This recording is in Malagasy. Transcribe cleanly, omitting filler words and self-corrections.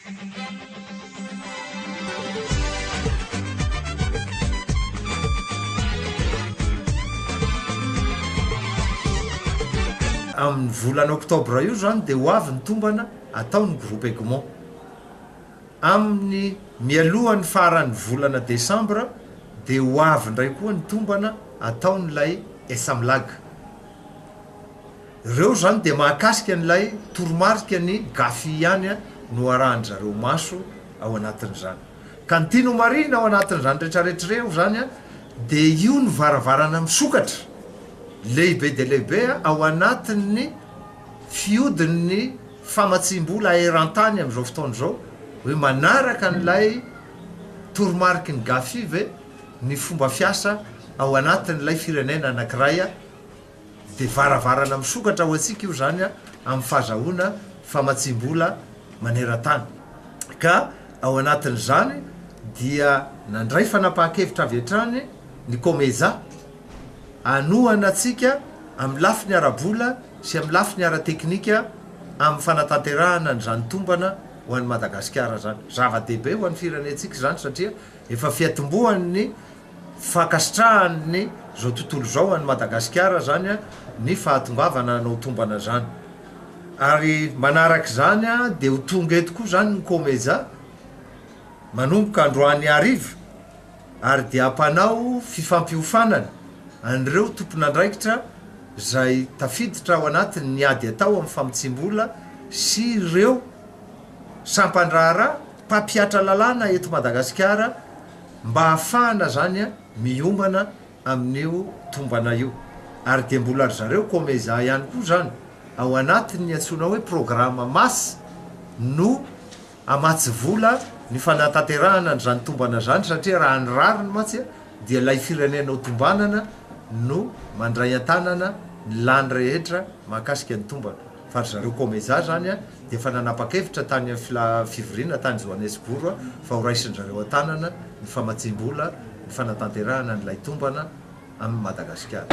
Amin'ny volana oktobra io izany dia ho avy ny tombana ataon'ny Groupe Egmont. Amin'ny mialohan'ny faran'ny volana desambra dia ho avy indray koa ny tombana ataon'ilay Esamlag. Ireo izany dia mahakasika an'ilay toromarika ny Gafi ihany no arahan-dry zareo maso ao anatin'izany. Ka ny tiany homarihina ao anatin'izany rehetrarehetra ireo izany dia io ny varavarana misokatra lehibe dia lehibe ao anatin'ny fihodin'ny famatsiam-bola eran-tany amin'izao fotoana izao hoe manaraka an'ilay toromariky ny Gafi ve ny fomba fiasa ao anatin'ilay firenena anankiray Dia varavarana misokatra ho antsika io izany amin'ny fahazahoana famatsiam-bola maneran-tany. Ka ao anatin'izany dia nandray fanapahan-kevitra avy hatrany ny Comeza hanohana antsika amin'ny lafiny ara-bola sy amin'ny lafiny ara-teknika amin'ny fanatanterahana an'izany tombana ho an'i Madagasikara izany. Zava-dehibe ho an'ny firenentsika izany satria efa fiatombohan'ny Fankasitrahan'ny zao tontolo izao an'i Madagasikara zany ny fahatongavana hanao tombana zany. Ary manaraka izany dia ho tonga eto koa zany ny Comeja manomboka androany hariva ary dia hampanao fifampiofanana an'ireo tompon'andraikitra izay tafiditra ao anatin'ny ady atao amin'ny famotsiam-bola sy ireo sampan-draharaha mpampihatra lalàna eto Madagasikara Mba hahafahana zany miomana amin'io tombana io. Ary dia mbola ry zareo Comeza ihany koa zany ao anatin'ny antsoina hoe programa mas no hamatsy vola ny fanatanterahana an'izany tombana izany satria raha ny rariny mantsy dia ilay firenena ho tombanana no mandray an-tanana ny lany rehetra mahakasika ny tombana. Fa ry zareo Comeza zany dia efa nanapa-kevitra tany amin'ny fila fivoriana tany Johannesburg fa ho raisin-dry zareo an-tanana ny famatsiam-bola ny fanatanterahana an'ilay tombana amin'i Madagasikara.